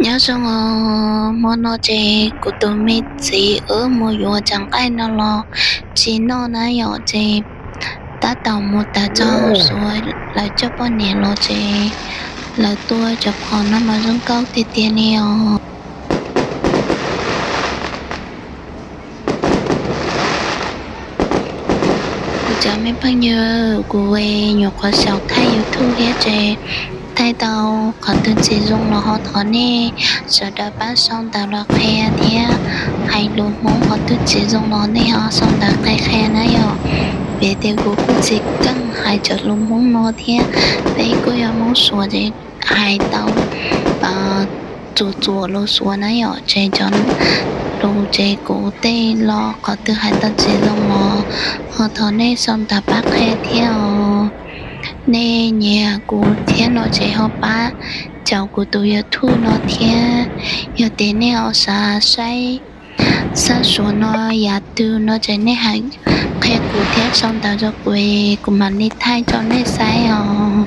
Nyob zoo os, hmo no ces kuv tus me txiv wb mus yuav cov nqaij no los tsis noj na yom, ces tab tom mus tas txog suav lawv coj poj niam los ces lawv tua cov phom no mas zoo nkauj tiag tiag li os. Kuv cov me phooj ywg, kuv nyuam qhuav xyaum thaij YouTube thiab ces thaij tau qhov twg tsis zoo los ho thov nej sawv daws pab sau ntawv los qhia thiab, hais lus Hmoob qhov twg tsis zoo los nej ho sau ntawv qhia qhia na yom. Vim tias kuv kuj tsis keej hais cov lus Hmoob no thiab, peb kuj yog Hmoob Suav ces hais tau txuas txuas lus Suav na yom, ces cov lus ces kuv tej los qhov twg hais tau tsis zoo los ho thov nej sau ntawv pab qhia thiab os. Nej nyiam kuv thiab no ces ho pab caum kuv tus YouTube no thiab. Yog tias nej ho xav saib xab suav no yam twg no ces nej hais qhia kuv thiab sau ntawv rau kuv, kuv mam li thaij rau nej saib os.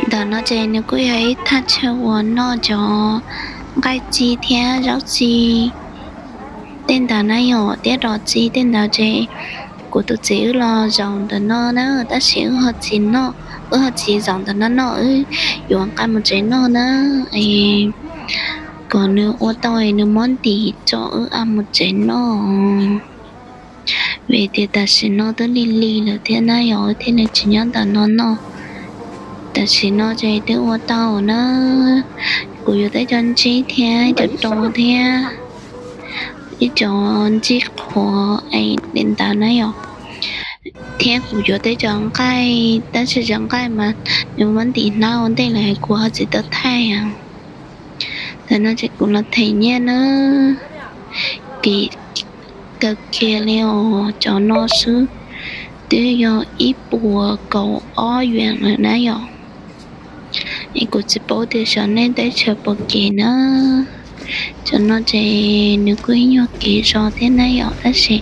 Ntawm no ces nws kuj yog ib thaj chaw uas noj cov nqaij txi thiab zaub txi tej ntawd na yom, thiab dos txi tej ntawd ces kuv tus txiv wb los zaum ntawm no na, tab sis wb ho tsis noj, wb ho tsis zaum ntawm no noj, wb yuav nqa mus tsev noj na, es kom nws ua tau es nws muab ntim tso wb a mus tsev noj. Vim tias tam sim no twb lig lig lawm thiab na yom, wb thiaj li tsis nyob ntawm no noj. Tam sim no ces twb ua tau na, kuv yuav tej cov ntsib thiab cov rau thiab ib cov ntsib qhuav es li ntawd na yom, thiab kuv yuav tej cov nqaij, tab sis cov nqaij mas nws muab ntim hnab ua ntej lawm kuv ho tsis tau thaij. Ntawm no ces kuv los them nyiaj na, kim kawg kiag li os, cov no xwb twb yog ib puas kaum ob yuam lawm na yom. Es kuv tsis paub tias xyov nej teb chaws puas kim na. Cov no ces nws kuj ib nyuag kim zog thiab na yom, tab sis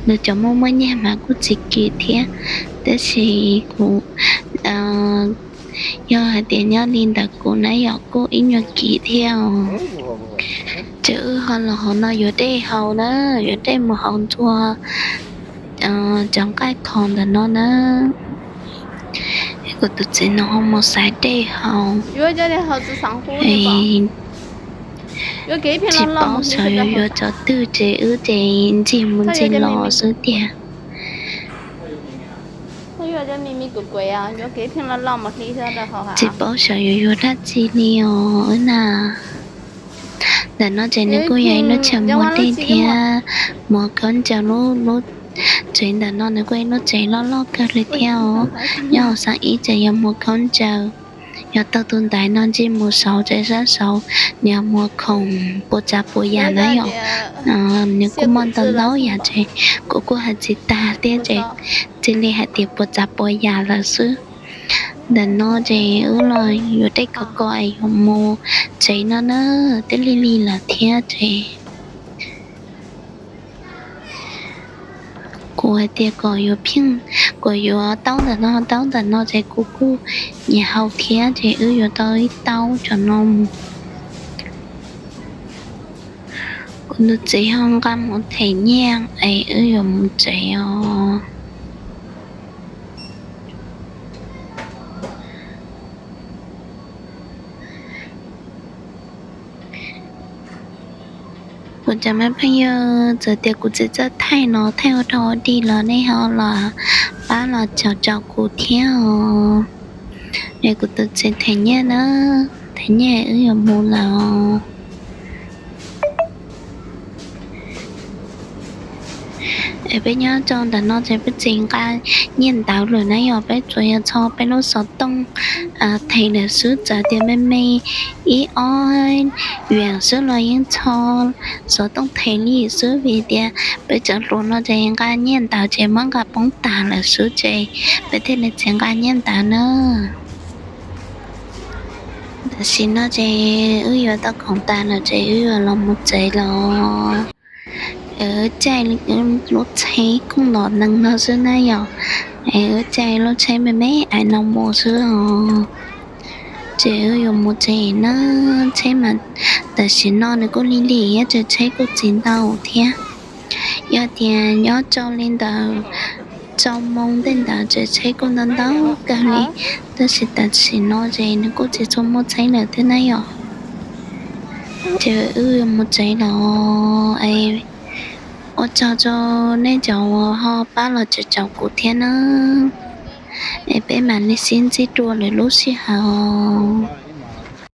nws cov muaj muaj nyiaj mas kuj tsis kim thiab, tab sis kuv yog hais tias nyob li ntawm kuv na yom kuj ib nyuag kim thiab os. Ces wb ho los hauv no yuav dej haus na, yuav dej mus haus ntua cov nqaij kho ntawm no na. Kuv tus txiv no ho mus xaiv dej haus, tsis paub xyov yuav yuav cov twg ces wb ces ntxig mus ntxig los xwb tiag. Tsis paub xyov yuav yuav dab tsi li os wb na. Ntawm no ces nws kuj yog ib lub chaw muag dej thiab muag khaub ncaws, lub tsev ntawm no nws kuj ib lub tsev loj loj kawg li thiab os. Nyob hauv xeev ib ces yog muag khaub ncaws, yog taug tus ntaiv no ntsij mus saud ces sab saud nws yog muag khoom puas tsav puas yam na yom. Nws kuj muaj ntau ntau yam ces kuv kuj hais tsis tag thiab ces cia li hais tias puas tsav puas yam lawm xwb. Ntawm no ces wb los yuav dej khov ko es yuav mus tsev no na, twb lig lig lawm thiab ces kuv hais tias kom yuav pheej, kom yuav taub ntawm no taub ntawm no ces kuv kuj nyiam haus thiab ces wb yuav tau ib taub cov no mus. Kuv tus txiv ho nqa mus them nyiaj es wb yuav mus tsev os. Kuv cov me phooj ywg, txawm tias kuv tsis txawj thaij no thaij ua dog ua dig los nej ho los pab los caum caum kuv thiab os. Es kuv tus txiv them nyiaj na, them nyiaj wb yuav mus lawm os. Es peb nyob rau ntawm no ces peb tsis nqa nyiaj ntawv lawm na yom, peb tsuas yog txhob peb lub xov tooj them lawm xwb, txawm tias me me ib ob yuam xwb los yeej txhob xov tooj them li xwb, vim tias peb cov hluas no ces nqa nyiaj ntawv ces muab nqa poob tag lawm xwb ces peb thiaj li tsis nqa nyiaj ntawv na. Tam sim no ces wb yuav tau khoom tas lawm ces wb yuav los mus tsev lawm. Wb caij lub tsheb kooj los neeg no xwb na yom, es wb caij lub tsheb me me ais no mus xwb os. Ces wb yuav mus tsev na, tsheb mas tam sim no nws kuj lig lig thiab ces tsheb kuj tsis ntau thiab. Yog tias nyob rau li ntawd rau moo tej ntawd ces tsheb kuj ntau ntau kawg li, tab sis tam sim no ces nws kuj tsis tshua muaj tsheb lawm thiab na yom. Ces wb yuav mus tsev lawm es ua tsaug rau nej cov uas ho pab los caum caum kuv thiab na. Es peb mam li sib ntsib dua lwm lub sij hawm.